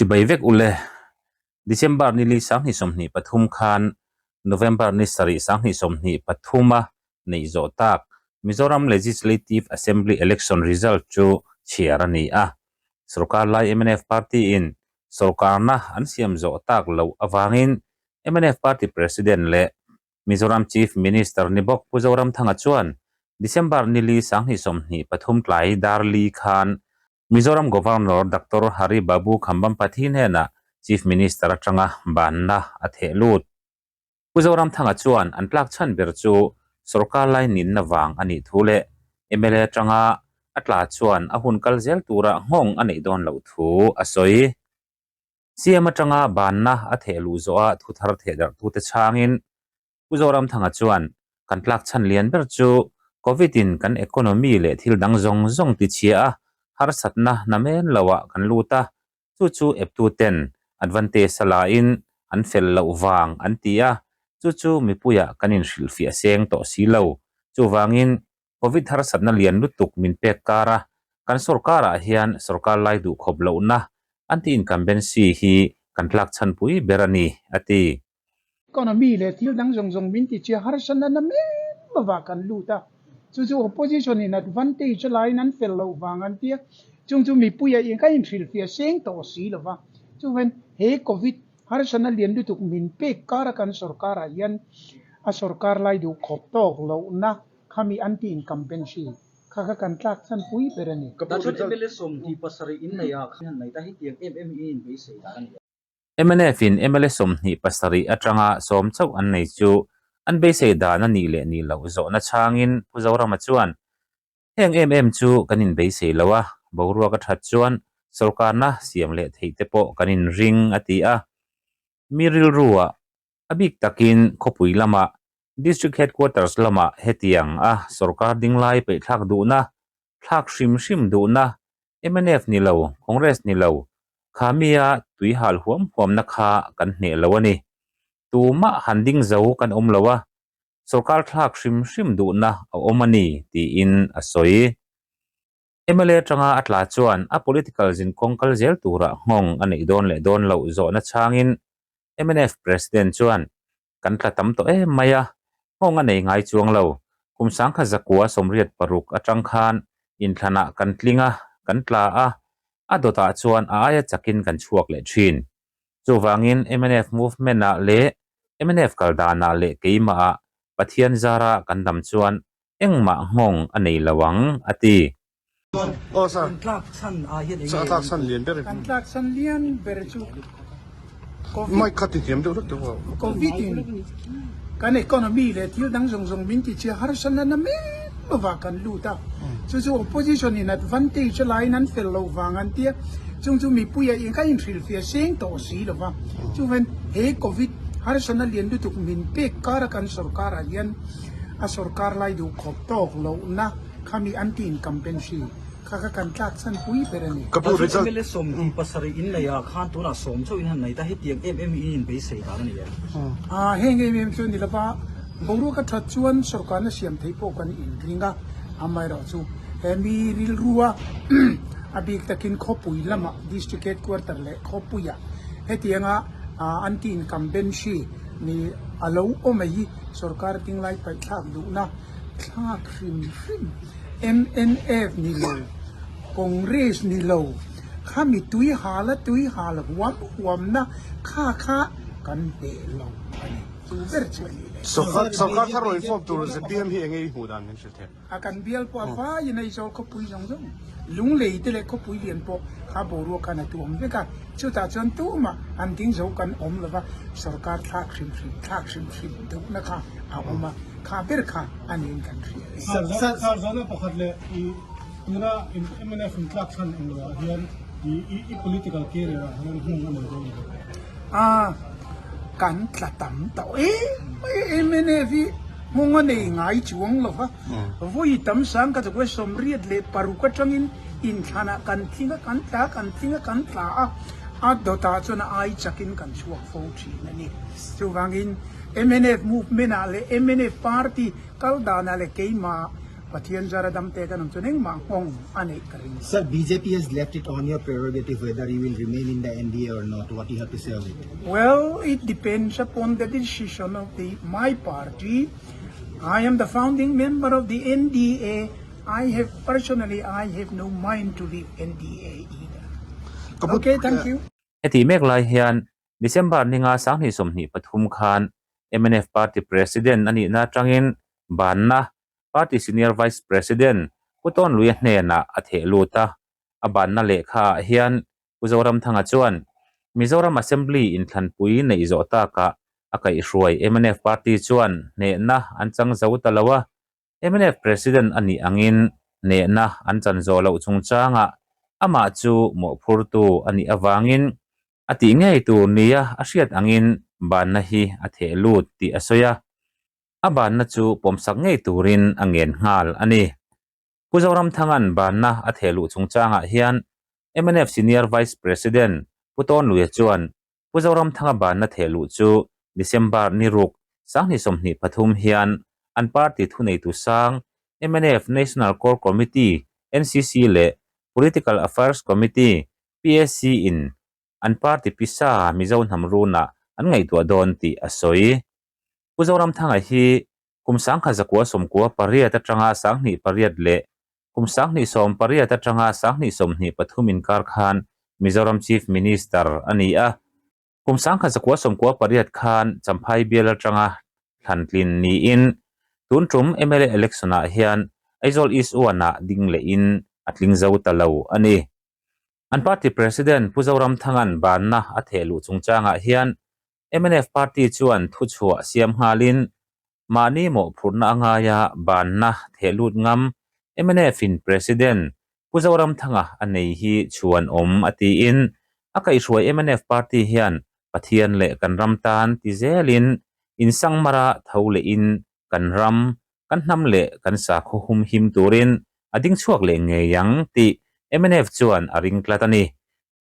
Chibai vek ule, December ni li 2023 khan November ni 7 2023 a neih zawh tak Mizoram Legislative Assembly Election result chu chhiar a ni a. Sorkar lai mnf party in sorkarna an siam zawh tak loh avangin mnf party president leh Mizoram Chief Minister ni bawk Pu Zoramthanga chuan December ni li 2023 tlai dar li khan Mizoram Governor Doctor Hari Babu Khambampathi hnenah Chief Minister atanga banna a theh lut. Pu Zoramthanga chuan an tlak chhan ber chu sorkar lai ninna vang a nih thu leh mla atanga a tla chuan a hun kal zel tura nghawng a neih dawn loh thu a sawi. CM atanga banna a theh luh zawha thu thar theh darhtute chhangin Pu Zoramthanga chuan kan tlak chhan lian ber chu Covid in kan economy leh thil dang zawng zawng tichhia a, harsatna namen loah kan lut a, chu chu eptuten advantage a lain an fel loh vang an ti a, chu chu mipuiah kan inhrilhfiah seng tawh si lo. Chuvangin Covid harsatna lian lutuk min pek kar a, kan sorkarah hian sorkar lai duh khawp lohna anti-incumbency hi kan tlak chhanpui ber a ni, a ti. Economy leh thil dang zawng zawng min ti chhia harsatna na mek lovah kan lut a, chu chu opposition in advantage a laiin an fel loh vang an tia, chung chu mipuia in ka inhrilhfiah seng tawh si lova, chuvan he covid harsatna lian lutuk min pek kara kan sorkarah hian a sorkar lai duh khawp tawk lohna khami anti-incumbency kha kha kan tlak chhan pui ber a ni. Ka pu result. MLA 27 in nei a, khan nei ta hetiang em em in inbeisei dan a ni a. Mnf in mla 27 atanga 10 chauh an nei chu an beisei dan a nih leh nih loh zawhna chhangin Pu Zorama chuan, Heng em em chu kan inbeisei lo a, boruak a that chuan sorkarna siam leh theih te pawh kan inring a ti a. Mi rilruah a bik takin khawpui lamah District Headquarters lamah hetiang a sorkar dinglai peihthlak duhna, thlak hrim hrim duhna Mnf ni lo, Congress ni lo, kha mia tui hal huam huamna kha kan hneh lo a ni. Tumah han ding zo kan awm lo a, sorkar thlak hrim hrim duhna a awm a ni, tiin a sawi. Mla atanga a tla chuan a political zinkawng kal zel turah nghawng a neih dawn leh dawn loh zawhna chhangin mnf President chuan, Kan tla tam tawh em mai a, nghawng a nei ngai chuang lo. Kum 1986 atang khan inthlanah kan tling a, kan tla a, a dawtah chuan a aia chakin kan chhuak leh thin. Chuvangin mnf movement-ah leh mnf kal danah leh keimahah Pathian zara kan dam chuan engmah nghawng a nei lo ang, a ti. Aw sir. Kan tlak chhan ah hian enge Sir a tlak chhan lian ber Kan tlak chhan lian ber chu Covid Mic kha ti hniam deuh hlek deuh a. Covid in kan economy leh thil dang zawng zawng min ti chhia harsatna na mek lovah kan lut a. Chu chu opposition in advantage a laiin an fel loh vang an tia. Chung chu mipuia in ka inhrilhfiah seng tawh si lova. Chuvan he Covid harsatna lian lutuk min pek kara kan sorkarah hian a sorkar lai duh khawp tawk lohna Khami anti-incumbency kha kha kan tlak chhan pui ber a ni. Ka pu result. MLA 27 in nei ah khan tunah 10 chauh in han nei ta hetiang em em in inbeisei dan a ni em? Aa heng em em chu a ni lova, boruak a that chuan sorkarna siam theih pawh kan inring a, amaherawh chu he mi rilrua a bik takin khawpui lamah District Headquarter leh khawpuiah hetianga anti-incumbency ni a lo awm hi sorkar tinglai paihthlak duhna Thlak hrim hrim mnf ni lo, Congress ni lo, khami tui hal a tui hal huam huamna kha kha kan hneh lo a ni. Chu ber chu a ni le. Sorkar thar rawn inform tur zpm hi enge i hmuh dan min hrilh thei? A kan bial pawh a vaiin Aizawl khawpui zawng zawng, Lunglei te leh khawpui lian pawh kha boruak khan a tuam vek a, chutah chuan tumah han ding zo kan awm lova, sorkar thlak hrim hrim thlak hrim hrim duhna kha a awm a. Kha ber kha a niin kan hria e. Sir Zawhna pakhat leh i tuna mnf in tlak chhan eng lo ah hian i political career ah hian hmung a nei dawn lo. A kan tla tam tawh em mai a mnf hi hmung a nei ngai chuang lo va, vawi tam sang ka chakua 86 atangin inthlanah kan tling a kan tla kan tling a kan tla a, a dawtah chuan a ai chakin kan chhuak fo thin a ni. Chuvangin. Mnf movement ah leh mnf party kal danah leh keimah Pathian zara damte kan awm chuan engmah nghawng a neih ka ring. Sir, bjp has left it on your prerogative whether you will remain in the NDA or not, what you have to say on it? Well, it depends upon the decision of the my party. I am the founding member of the NDA. I have personally I have no mind to leave NDA either. Okay, thank you. Heti mek lai hian December ninga 2023 khan mnf party president a nihna atangin banna party senior vice president Pu Tawnluia hnenah a theh lut a, a banna lehkha ah hian Pu Zoramthanga chuan Mizoram Assembly inthlanpui neih zawh takah a kaihhruai mnf party chuan hnehna an chang zo ta lo a, mnf President a nih angin hnehna an chan zawh loh chungchangah amah chu mawhphurtu a nih avangin a tih ngei tur nia a hriat angin banna hi a theh lut tih a sawi a, a banna chu pawmsak ngei turin a ngen nghal a ni. Pu Zoramthanga'n banna a theh luh chungchangah hian mnf Senior Vice President Pu Tawnluia chuan Pu Zoramthanga banna theh luh chu December ni ruk 2023 hian an party thuneitu sang mnf National Core Committee, NCC, leh Political Affairs Committee, PAC, in an party pisa Mizo hnam runah an ngaihtuah dawn tih a sawi. Pu Zoramthanga hi kum 1998 atanga 28 leh kum 2018 atanga 2023 inkar khan Mizoram Chief Minister a ni a. Kum 1998 khan Champhai bial atanga thlantlin niin tun tum mla election ah hian Aizawl East One ah ding lehin a tling zo ta lo a ni. An party President Pu Zoramthanga'n banna a theh luh chungchangah hian Mnf party chuan thuchhuah siam nghalin mahni mawhphurhna a ngaia banna theh lut ngam mnf in President Pu Zoramthanga a nei hi chhuan awm a tiin a kaihhruai mnf party hian Pathian leh kan ram tan ti zelin insangmara tho lehin kan ram, kan hnam leh kan sakhaw humhim turin a ding chhuak leh ngei ang tih mnf chuan a ring tlat a ni.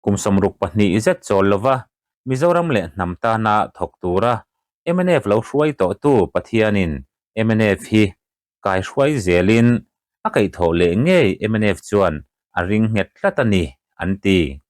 Kum 62 zet chawl lova Mizoram leh hnam tana thawk tura mnf lo hruai tawhtu Pathianin mnf hi kai hruai zelin a kaihthawh leh ngei mnf chuan a ring nghet tlat a ni, an ti.